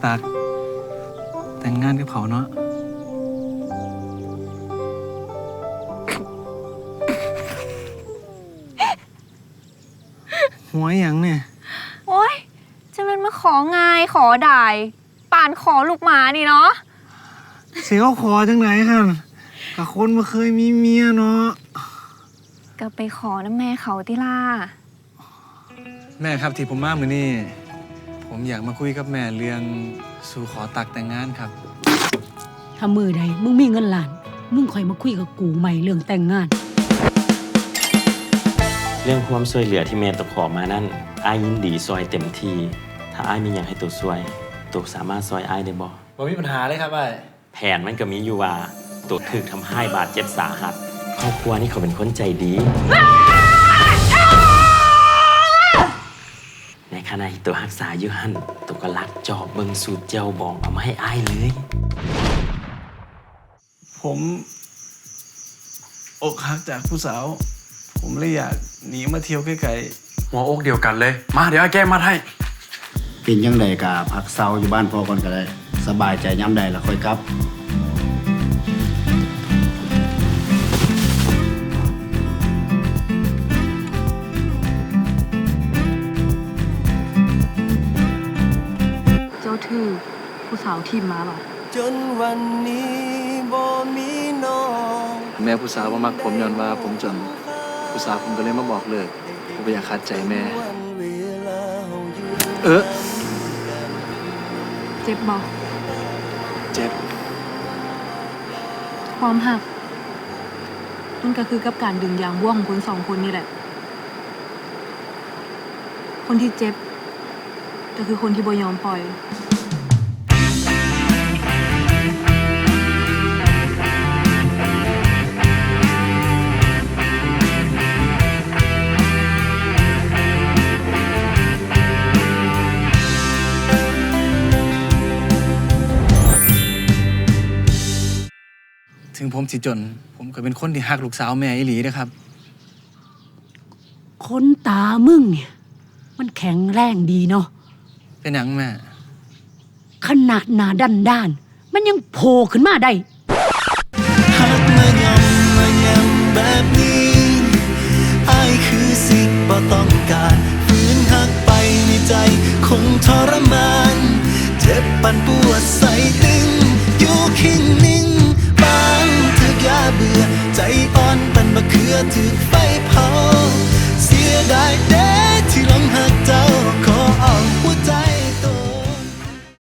ຕັກ ແຕ່ງງານກັບເຂົາເນາະ. ຫົວອີ່ຫຍັງນີ້? ໂອ້ຍ ຈະແມ່ນມາຂໍງ່າຍຂໍດາຍ ປານຂໍລູກໝານີ້ເນາະ. ຊິເອົາຂໍຈັ່ງໃດຫັ້ນ? ກະຄົນບໍ່ເຄີຍມີເມຍເນາະ. ກະໄປຂໍນຳແມ່ເຂົາຕິລະ. ແມ່ຄັບ ທີ່ຜົມມາມື້ນີ້ ຜົມຢາກມາຄຸຍກັບແມ່ເລື່ອງສູ່ຂໍຕັກແຕ່ງງານຄັບ. ຖ້າມື້ໃດມຶງມີເງິນລ້ານ ມຶງຄ່ອຍມາຄຸຍກັບກູໃໝ່ເລື່ອງແຕ່ງງານ. ເລື່ອງຄວາມຊ່ວຍເຫຼືອທີ່ແມ່ໂຕຂໍມານັ້ນ ອ້າຍຍິນດີຊ່ອຍເຕັມທີ່. ຖ້າອ້າຍມີຫຍັງໃຫ້ໂຕຊ່ວຍ ໂຕສາມາດຊ່ອຍອ້າຍໄດ້ບໍ່? ບໍ່ມີບັນຫາເລີຍຄັບອ້າຍ. ແຜນມັນກະມີຢູ່ວ່າ ໂຕຖືກທຳຮ້າຍບາດເຈັບສາຫັດ. ຄອບຄົວນີ້ເຂົາເປັນຄົນໃຈດີ. ໃນຂະນະທີ່ໂຕຮັກສາຢູ່ຫັ້ນ ໂຕກະລັກຈອບເບິ່ງສູດແຈ່ວບອງເອົາມາໃຫ້ອ້າຍເລີຍ. ຜົມອົກຫັກຈາກຜູ້ສາວ ຜົມເລີຍຢາກໜີມາທ່ຽວໄກໆ. ຫົວອົກດຽວກັນເລີຍ. ມາ ດຽວອ້າຍແກ້ມັດໃຫ້. ເປັນຈັ່ງໃດກະພັກເຊົາຢູ່ບ້ານພໍ່ກ່ອນກະໄດ້. ສະບາຍໃຈຍາມໃດລະຄ່ອຍກັບ. ເຈົ້າຖືກຜູ້ສາວຖິ້ມມາຫວາ? ຈົນວັນນີ້ບໍ່ມີນ້ອງ. ແມ່ຜູ້ສາວບໍ່ມັກຜົມຍ້ອນວ່າຜົມຈົນ. ຜູ້ສາວຜົມກະເລີຍມາບອກເລີກ. ບໍ່ຢາກຂັດໃຈແມ່. ເອີ ເຈັບບໍ່? ເຈັບ. ຄວາມຮັກ ມັນກະຄືກັບການດຶງຢາງບ້ວງຂອງຄົນສອງຄົນນີ້ແຫຼະ. ຄົນທີ່ເຈັບ ກະຄືຄົນທີ່ບໍ່ຍອມປ່ອຍ. ເຖິງຜົມຊິຈົນ ຜົມກະເປັນຄົນທີ່ຮັກລູກສາວແມ່ອີ່ຫຼີເດ້ຄັບ. ຄົນຕາມຶງນີ້ ມັນແຂງແຮງດີເນາະ. ເປັນຫຍັງແມ່? ຂະໜາດໜ້າດ້ານໆ ມັນຍັງໂຜ່ຂຶ້ນມາໄດ້. ຮັກມາຫຍ້ຳມາຫຍ້ຳແບບນີ້ ອ້າຍຄືຊິບໍ່ຕ້ອງການ. ຝືນຮັກໄປໃນໃຈຄົງທໍລະມາ